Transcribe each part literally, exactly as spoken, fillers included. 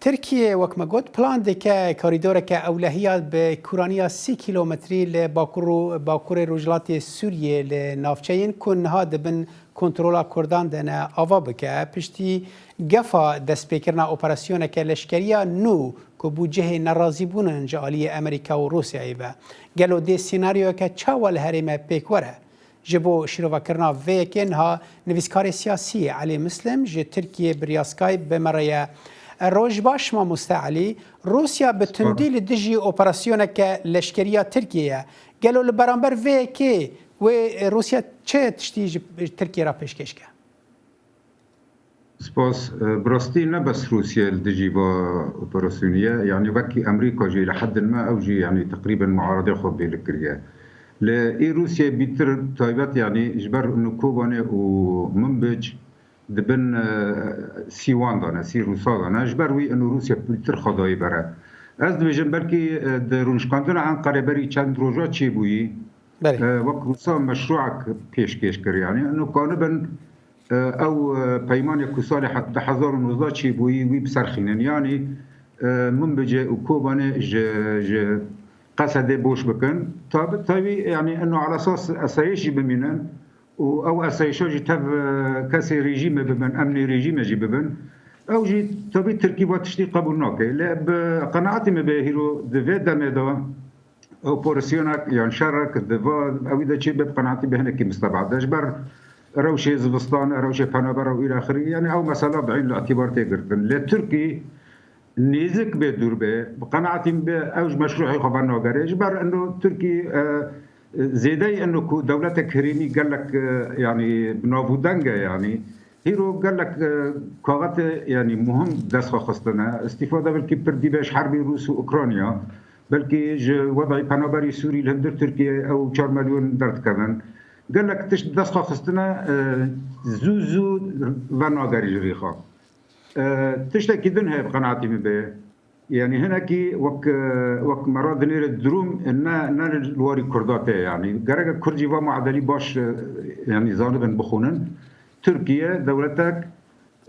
Tirkiye, wek me got, plan dike korîdoreke ewlehiya bi kûraniya sî kîlometrî li bakur û bakurê rojhilatê Sûriyê li navçeyên ku niha di bin kontrola Kurdan de ne ava bike, piştî gefa destpêkirina operasyoneke leşkeriya nû ku bû cihê nerazîbûnan ji aliyê Amerîka û Rûsyayê ve. Gelo dê senaryoyeke çawa li herême pêk were? Ji bo şîrovekirina vê yekê niha nivîskarê siyasî Elî Muslim ji Tirkiyê bi riya Skype bi me re ye. Roj baş mamoste Elî. Rûsya bi tundî li dijî operasyoneke leşkerî ya Tirkiyê ye. Gelo li beramber vê yekê wê Rûsya çi tiştî ji Tirkiyê re pêşkêş ke? Spas. E, bi rastî ne bes Rûsya li dijî va operasyonî ye. Yanî wekî Amerîka jî li heddin me ew jî yanî teqrîben muaredê xwe bêlik kiriye. Li î Rûsya bîtir taybet yanî ji ber inu Kobanê û Minbic di bin, e, sîwan de ne, sî Rûsa de ne. Ji ber wî inu Rûsya bîtir xwe dayî bere. Ez dibêjim belkî, e, di rûnişkandina Enqerê berî çend roja çêbûyî, Belê. e, wek Rûsa meşrûek pêşkêş kir. Yanî inu kanibin, e, ew, e, peymanê ku salê he-, du hezar û nozdeh çêbûyî wî biserxînin. Yanî, e, Minbicê û Kobanê ji, ji Qesedê boş bikin. Tabi, tabi, yanî inu ala esas esayîş jî bimînin. û ew esayîşa jî tev, e, kesê rejîmê bibin, emnê rejîmê jî bibin. Ew jî tabî Tirkî va tiştî qebûl nake. Lê bi qenaetî me bê hîro di vê demê de operasyonek yan şerek di va ewî de çê be bi qenaetî be hinekî mistebad e. Ji ber rewşê zivistan, rewşê penaber û îlaxirî, yanî ew mesela bi eyn li îtîbar tê girtin. Lê Tirkî nêzik bê dûr bê, bi qenaetî min bê ew ji meşrûhê xwe venagere. Ji ber ino Tirkî, e, zêdeyî ino ku dewletek herêmî gelek, e, yanî bi nav û deng e yanî. Hîro gelek, e, kaxetê yanî muhim dest xwe xistine. Îstîfade belkî pir dîbe ji herbê Rûs û Ukrayna. Belkî ji wedayî penaberî Sûrî li hundir Tirkiyê ew çar milyon derdikevin. Gelek tişt dest xwe xistine, e, zû zû venagerî ji rêxa. E, tiştekî din heye bi qenaetî min bê. Yanî hinekî wek, e, wek me re dinêre durum ne, ne li warî Kurda tê yanî. Gereke Kurd jî va muadelî baş, e, yanî zanibin bixwînin. Tirkiye dewletek,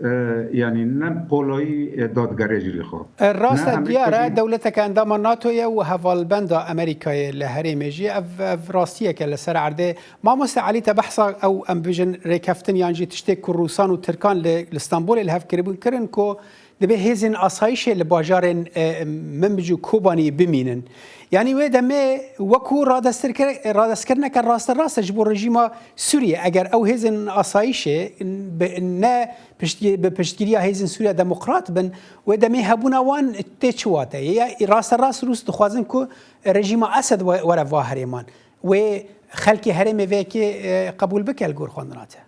e, yanî ne qolayî, e, dadgere ji rêxa. E, rast e, diyar e, dewleteke endama NATO ye û hevalbenda Amerîkayê li herêmê jî ev, ev rastiyeke li ser erdê. Mamoste Elî, te behsa ew, em bibêjin, rêkeftin yan jî tiştê ku Rûsan û Tirkan li, li Stenbolê li hev kiribûn kirin ku Dibê hêzên asayîşê li bajarên, e, Minbic û Kobanî bimînin. Yanî wê demê wekû radestirkir-, radestkirineke rasterast e ji bo rejîma Sûriyê. Eger ew hêzên asayîşê bi, ne piştgî-, bi piştgiriya hêzên Sûriya Demokrat bin, wê demê hebûna wan tê çi wateyê? Ya rasterast Rûs dixwazin ku rejîma Esed we-, were va herêman. Wê xelkê herêmê vê yekê, e, qebûl bike li gor xwendina te?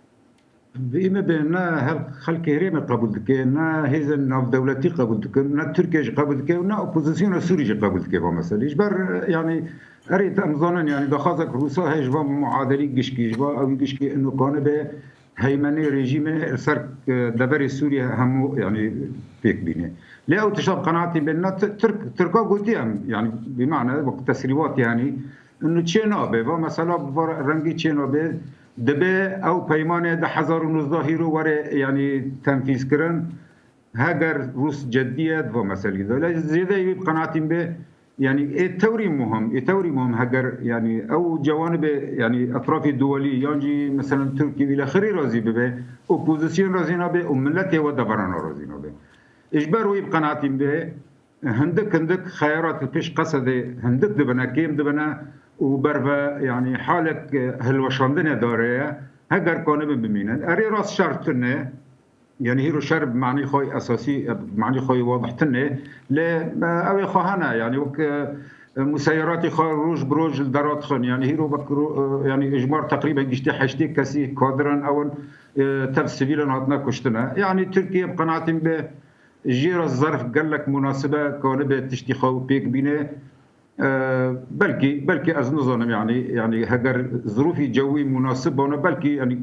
Bi me be ne hel-, xelkê herêmê qebûl dike, ne hêzên navdewletî qebûl dikin, ne Tirkiye jî qebûl dike û ne opozisyona Sûrî jî qebûl dike va meselê. Ji ber, yanî, erê em zanin, yanî, daxwazek Rûsa heye ji va muadelî gişkî, ji va ew gişkî ino kanibe heymenê rejîmê li ser, e, deverê Sûriye hemû, yanî, pêk bîne. Lê ew tişta bi qenaetî bên, ne Ti-, Tirk, Tirka gotiye em, yanî, bi mane, wek tesrîwat, yanî, Ino çê nabe, va mesela bi va rengî çê nabe, dibe ew peymanê du hezar û nozdeh hîro were, yanî tenfîz kirin, heger Rûs ceddiye di va meselî de. Lê zêde wî bi qenaetî min be, yanî ê tewrî muhim, ê tewrî muhim heger, yanî ew cewanibe, yanî etrafê duwelî, yan jî mesela Tirkî wî lexirî razî bibe, opozîsyon razî nabe û miletê we deverana razî nabe. Ji ber wî bi qenaetî min be, Hindik hindik xeyarat li pêş Qesedê hindik dibine, kêm dibine û berve, yanî halek, e, hilweşandinê dare ye, heger kanibin bimînin. Erê rast şer tune, yanî hîro şer bi manî xwe esasî, e, bi manî xwe wadih tune, lê, e, ew ê xwe hene, yanî wek, e, museyeratî xwe roj bi roj li dera dixin, yanî hîro wek ro-, e, yanî ijmar teqrîben giştî heştê kesî kadirin ew in, e, tev sivîlan hatine kuştine. Yanî Tirkiye bi qenaetî min be, Jê re zerf gelek munasib e, kanibe tiştî xwe pêk bîne. E, belkî, belkî ez nizanim, yanî, yanî heger zirûfî cewî munasib bana, belkî, yanî,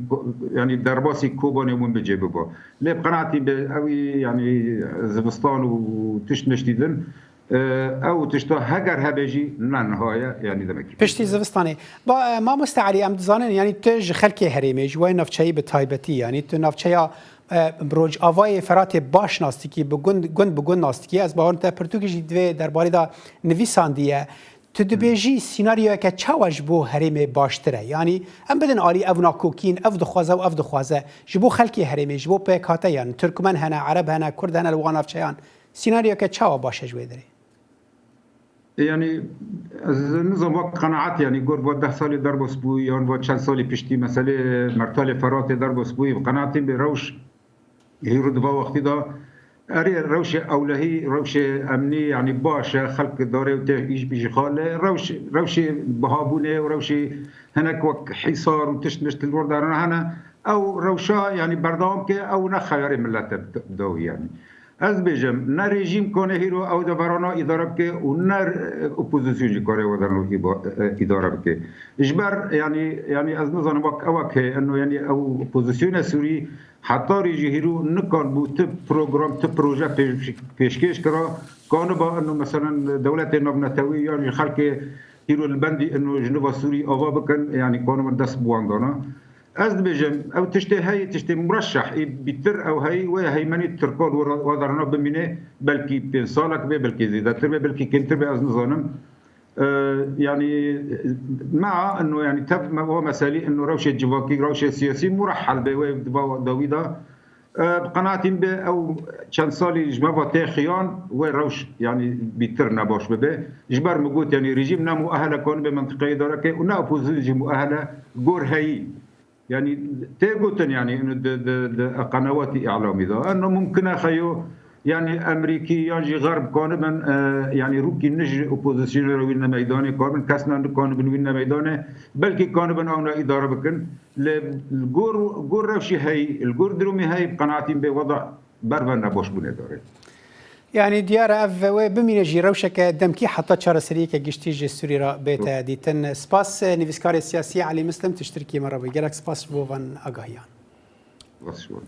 yanî derbasî Kobanê wan bi cê biba. Lê bi qenaetî be ewî, yanî zivistan û tişt niştî din, e, ew tişta heger hebe jî ne niha ye, yanî demekî. Piştî zivistanê. Ba, e, mamoste Elî, em dizanin, yanî tu ji xelkê herêmê, ji wê navçeyî bi taybetî, yanî tu navçeya e, Rojavayê Feratê baş nas dikî, bi gund, gund bi gund nas dikî. Ez bawerim te pirtûkê jî divê derbarê de nivîsandiye. Tu dibêjî sînaryoyeke çawa ji bo herêmê baştir e? Yanî em bidin alî ev nakokîn, ev dixwaze û ev dixwaze. Ji bo xelkê herêmê, ji bo pêkhate, yanî Tirkmen hene, Ereb hene, Kurd hene li wan navçeyan. Sînaryoyeke çawa baş e ji wê derê? Yanî ez nizam wek qenaet, yanî gor va deh salê derbas bû yan va çend salê piştî meselê Mertalê Feratê derbas bû, bi qenaetî bê rewş hîro di va wextî de erê rewşê ewlehî, rewşê emnî, yanî baş e, xelk dare û tê îş bî jî xale, rewş, rewşê bihabûnê û rewşê hinek wek hîsar û tişt mişt li wir darana hene, ew rewşa yanî berdewam ke, ew ne xeyarê millet e bi dawî yanî. Ez dibêjim, ne rejîm kane hîro ew deverana îdare bike û ne, e, opozîsyon jî kare ew deverana îba-, e, îdare bike. Ji ber, yanî, yanî ez nizanim wek ewek heye, eno, yanî ew opozîsyona Sûrî heta rê jî hîro nikanibû ti program, ti proje pêş-, pêşkêş kira, kaniba, eno, meselen, dewletê navnetewî yan jî xelkê hîro li bendî, eno, ji nava Sûrî ava bikin, yanî kanibin dest bi wan dana. Ez dibêjim, ew tiştê heyî, tiştê mureşeh ê bîtir ew heyî, wê heymenî Tirka li wir-, wa derna bimîne, belkî pênc salek be, belkî zêdetir be, belkî kêmtir be, ez nizanim. E, yanî, mea ino, yanî tev me-, wa meselî ino rewşê civakî, rewşê siyasî murehhel be, wê di va dawî de. E, bi qenaetî min be ew çend salî ji me ve tê xiyan, wê rewş, yanî bîtir nebaş bibe. Ji ber min got, yanî rejîm ne muehele kanibe mentiqeyê îdare ke û ne opozîsyon jî muehele gor heyî. Yanî tê gotin, yanî ino di, di, di qenewatî îlamî de. Eno mumkin e xeyo, yanî Emerîkî yan jî Xerb kanibin, e, yanî rûkî nij opozîsyonê re wîne meydanê, kanibin kes ne nikanibin wîne meydanê, belkî kanibin ewna îdare bikin. Li gor, gor rewşî heyî, li gor durumî heyî, bi qenaetî min bê weda berve nebaş bûnê dare. Yanî diyar e ev wê bimîne jî rewşeke demkî heta çareseriyeke giştî ji Sûrî re bête dîtin. Spas, e, nivîskarê siyasî Elî Mislim, tu ji Tirkiyê me re bû. Gelek spas ji bo van agahiyan. Spas ji bo.